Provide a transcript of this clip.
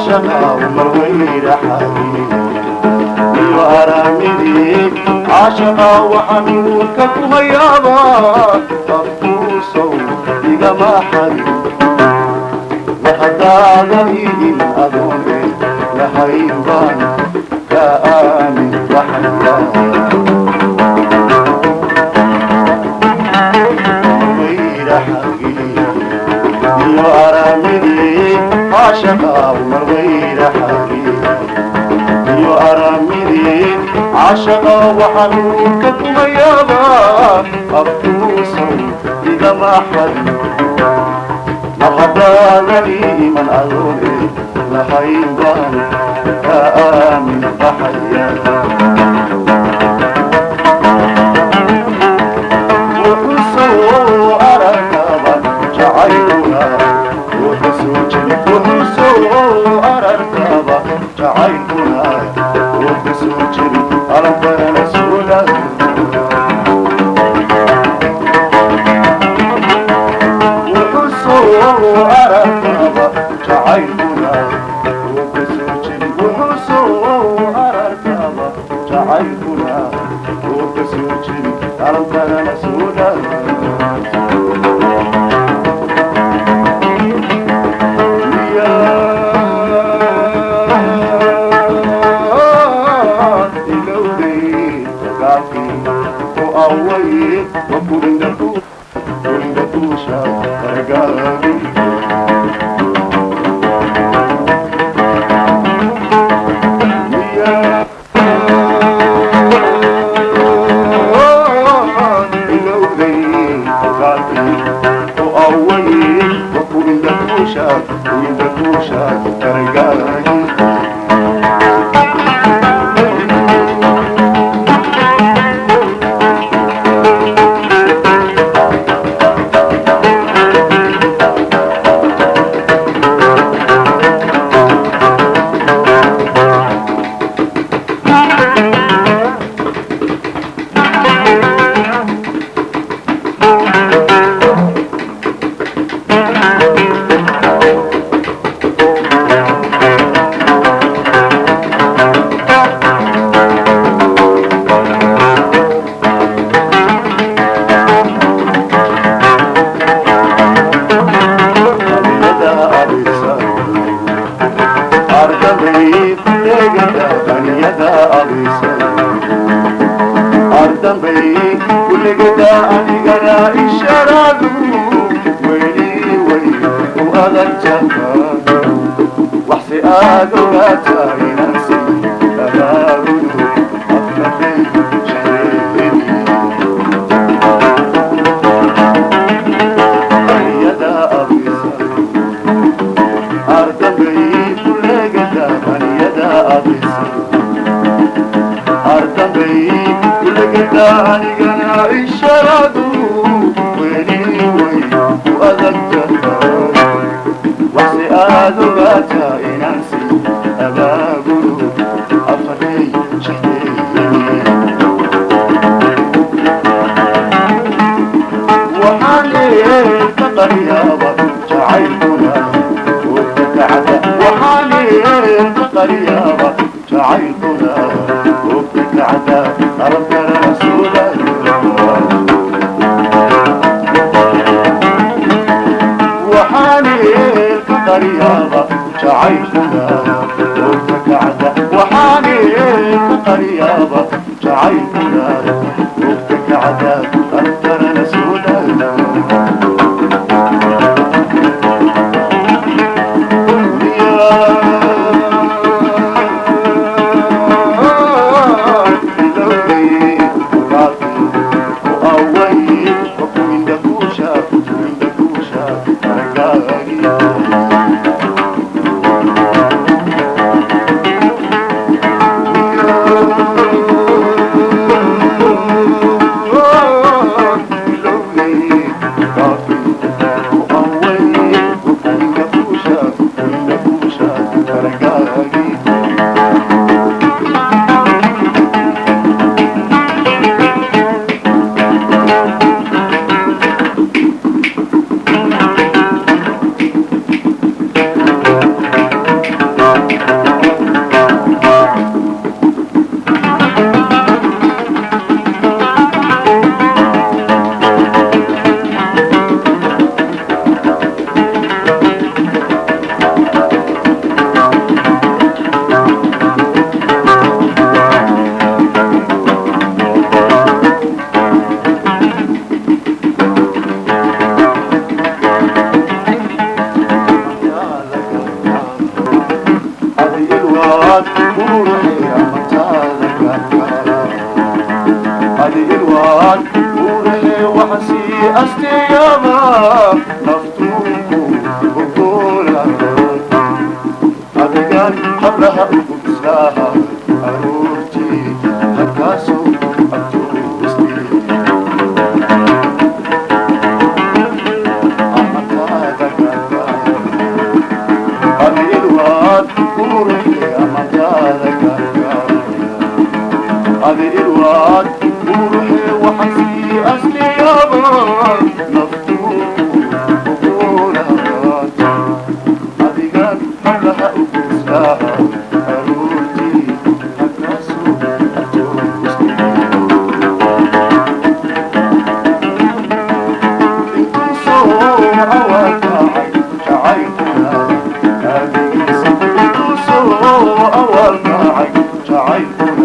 Caashaqa marweyraxagi iyo aramidii caashaqa waxaan uurka ku hayaabaa afkuusow igama xarin mar haddaadan idin adoone lahayn baan ka aamin baxaya. Marweyraxagi iyo aramidii caashaqa marweyraxagi iyo aramidii caashaqa waxaan uurka ku hayaabaa afkuusow igama xarin mar haddaadan iman adoone lahayn baan ka aamin baxaya. Wuxuu ararkaba jacaylkuna wuxuu soo ararkaba jacaylkuna wuu ka soo jeri alamkarana suula. Wuxuu soo ararkaba jacaylkuna wuu ka soo jeri wuxuu soo ararkaba jacaylkuna wuu ka soo jeri alamkarana suula. Adigaan uurahe waxaan sii asteeyaba naftuuku ogoola. Adigaan hablaha ugu bislaaha aroortii halkaasoo abtoostay. Amakaada gaargaar adeerwaad uurahe, amakaada gaargaar adeerwaad uurahe waxaan sii asteeyaba naftuuku ogoola. Adigaan hablaha ugu bislaaha aroortii halkaasoo abtoostay. Intuu soo awaalkacay jacaylkuna aamigiisa, intuu soo awaalkacay jacaylkuna.